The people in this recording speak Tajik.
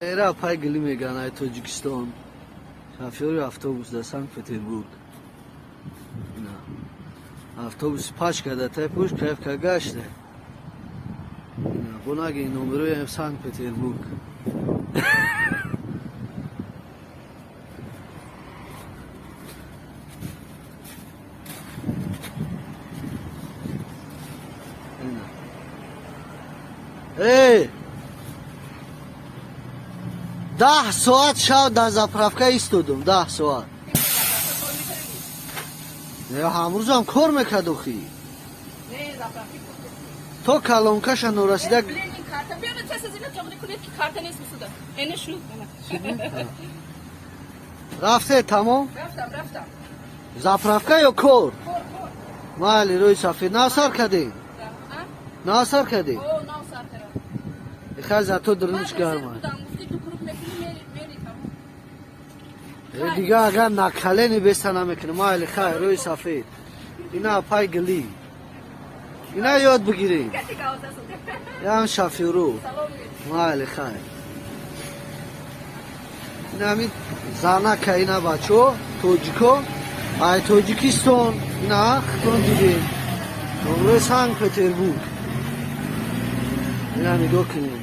Эра пай гили меган ай Тоҷикистон. Шофёри автобус дар Санкт-Петербург. Ина. Автобус пачка да тай пуш кайф ка гашта. Ина, бонаги номерои Санкт-Петербург. Ина. Эй! 10 соат шав дар заправка истодум, 10 соат. Не, ҳамрӯзам кор мекард охи. То калонкаша норасида. Карта биёна, тесазина тоғри кунед, ки карта нест мисуда. Эне шу. Рафте, тамом? Рафтам, рафтам. Заправка ё кор? Кор, кор. Майли, рӯи сафед насар кардем? А? Насар кардем? О, нав сар кардам. Хай, зато дурниш гарма. Будам, гуфти ду круг мекунӣ, мери, мери, тамом. Дига агар накалени беста намекунем. Майли, хай, рӯи сафед. Ина пай гили. Ина ёд бигирем. Кати гавзасу. Ям шофёру. Салом. Майли, хай. Инами занака, ина бачо, тоҷико, ай Тоҷикистон, ина хитон дидем. Номрои Санкт-Петербург. Ина нигоҳ кунем.